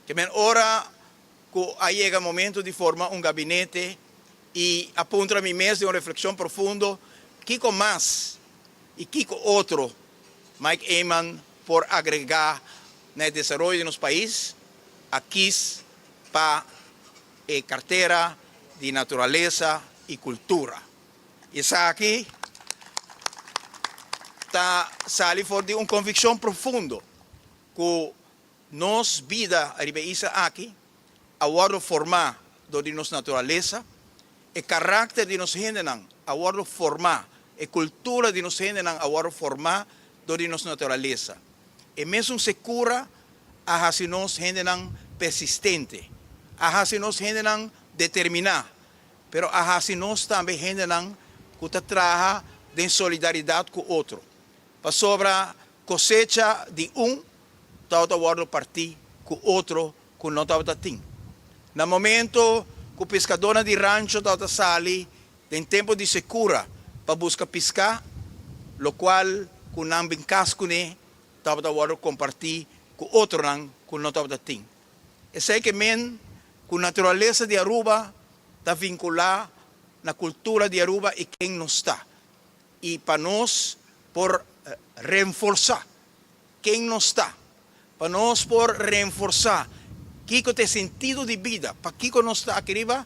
Ke men ora ku a yega momento di forma un gabinete i a puntra mi mes den un reflekshon profundo kiko mas i kiko otro Mike Eman por agregá na e desaroyo di nos pais, a kis pa e kartera di naturalesa i kultura. Esaki ta sali for di un konvikshon profundo ku nos bida riba e isla aki a wòrdu formá dor di nos naturalesa, e karakter di nos hendenan a wòrdu formá, e kultura di nos hendenan a wòrdu formá dor di nos naturalesa. E mesun sekura a hasi nos hendenan persistente, a hasi nos hendenan determiná, pero a hasi nos tambe hendenan ku ta traha den solidaridat ku otro. Pasobra kosecha di un tabata wòrdu partí ku otro ku no tabata tin. Na momento ku piskadónan di rancho tabata sali den tempu di sekura pa buska piská, lokual ku nan bin kas kuné tabata wòrdu kompartí ku otronan ku no tabata tin. Esei ke men ku naturalesa di Aruba ta vinkulá na kultura di Aruba i ken nos ta. I pa nos por renforsá ken nos ta, pa nos por renforsá kiko ta e sentido di bida, pakiko nos ta aki riba,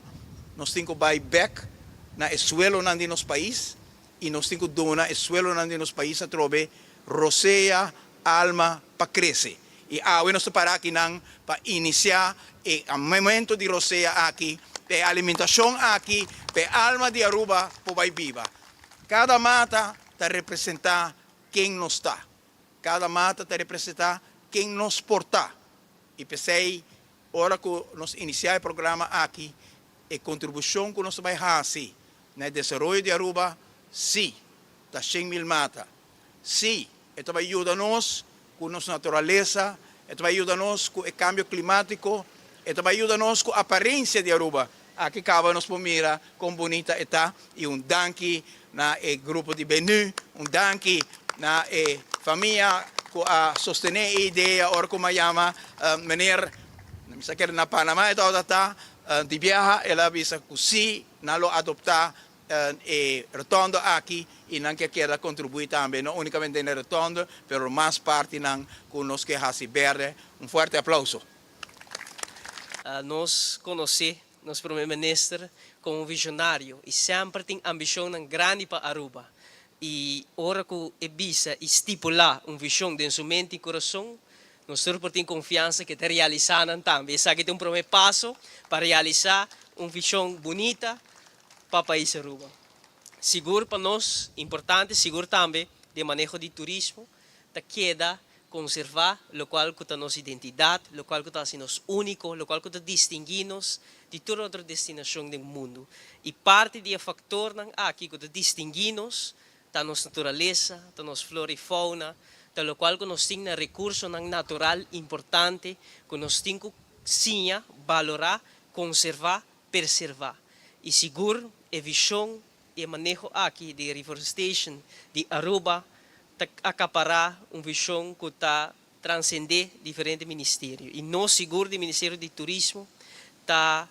nos tin ku bai bèk na e suelonan di nos pais i nos tin ku duna e suelonan di nos pais atrobe rosea, alma pa krese. I awe nos ta para akinan pa inisiá e momento di rosea aki, pa e alimentashon aki, pa e alma di Aruba por bai biba. Kada mata ta representá ken nos ta. Kada mata ta representá ken nos por ta. I p'esei ora ku nos inisiá e programa aki, e kontribushon ku nos ta bai hasi na e desaroyo di Aruba, sí, ta 100.000 mata. Sí, e ta bai yuda nos ku nos naturalesa, e ta bai yuda nos ku e kambio klimátiko, e ta bai yuda nos ku aparensia di Aruba. Aki kaba nos por mira kon bunita e ta i un danki na e grupo di Benu, un danki na e famia ku a sostené e idea ora ku mi a yama meneer, mi sa kere na Panama e tabata ta, di biaha el a bisa ku sí nan lo adoptá e rotondo aki i nan ke keda kontribuí tambe no únikamente den e rotondo pero mas partinan ku nos ke hasi bèrdè. Un fuerte aplauso. Nos konosé nos Prome Minister komo un visionario i semper tin ambishonnan grandi pa Aruba. I ora ku e bisa i stipulá un vishon den su mente i kurason, nos tur por tin konfiansa ku e ta realisá nan tambe. Esaki ta un prome paso pa realisá un vishon bunita pa pais Aruba. Sigur pa nos importante, sigur tambe den maneho di turismo, ta keda konservá lokual ku ta nos identidat, lokual ku ta hasi nos úniko, lokual ku ta distinguí nos di tur otro destinashon den mundu. I parti di e faktornan aki ku ta distinguí nos ta nos naturalesa, ta nos flora i fauna, ta lokual ku nos tin na rekursonan natural importante ku nos tin ku siña balorá, konservá, perservá. I sigur e vishon i e maneho aki di reforestation di Aruba ta akapará un vishon ku ta transendé diferente ministerio. I nos sigur di Ministerio di Turismo ta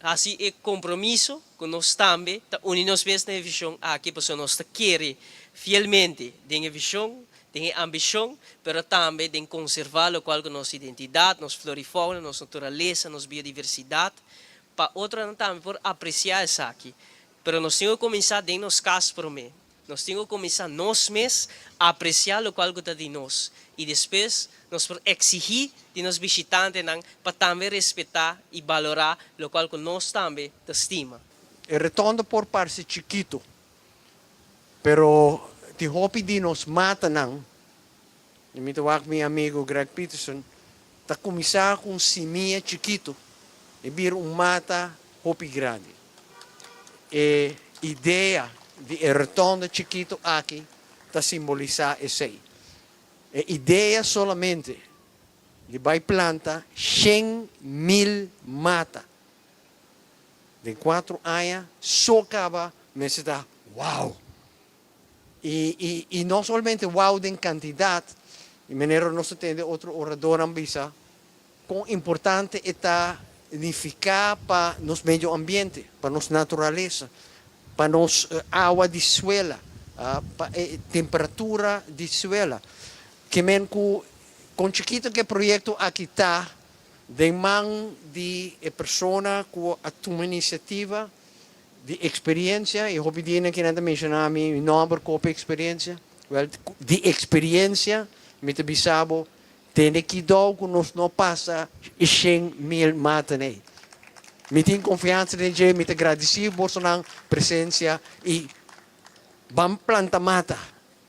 hasi e kompromiso ku nos tambe ta uni nos mes na e vishon aki pasobra nos ta kere fielmente den e vishon, den e ambishon, pero tambe den konservá lokual ku nos identidat, nos flora i fauna, nos naturalesa, nos biodiversidat, pa otronan tambe por apresiá esaki. Pero nos tin ku kuminsá den nos kas promé. Nos tin ku kuminsá nos mes apresiá lokual ku ta di nos i despues nos por eksigí di nos bishitantenan pa tambe respetá i balorá lokual ku nos tambe ta stima. E retondo por parse chikitu, pero tin hopi di nos matanan, i mi ta wak mi amigu Greg Peterson, ta kuminsá ku un simia chikitu i bira un mata hopi grandi. E idea di e rotonda chikitu aki ta simbolisá esei. E idea solamente di bai planta 100.000 mata den 4 aña so kaba mester ta wow. I no solamente wow den kantidat, i manera nos a tende otro oradornan bisa. kon importante e ta nifiká pa nos medio ambiente, pa nos naturalesa, pa nos awa di suela, pa e temperatura di suela. Ke men ku kon chikitu ku e proyekto aki ta den man di e persona ku a tuma inisiativa di eksperensia, i hopi dianan ku nan ta menshoná mi nòmber ku hopi eksperensia, wèl di eksperensia mi ta bisa bo tene kidou ku nos no pasa e 100.000 matanan ei. Mi tin konfiansa den dje, mi ta gradisí bosonan presensia i ban planta mata.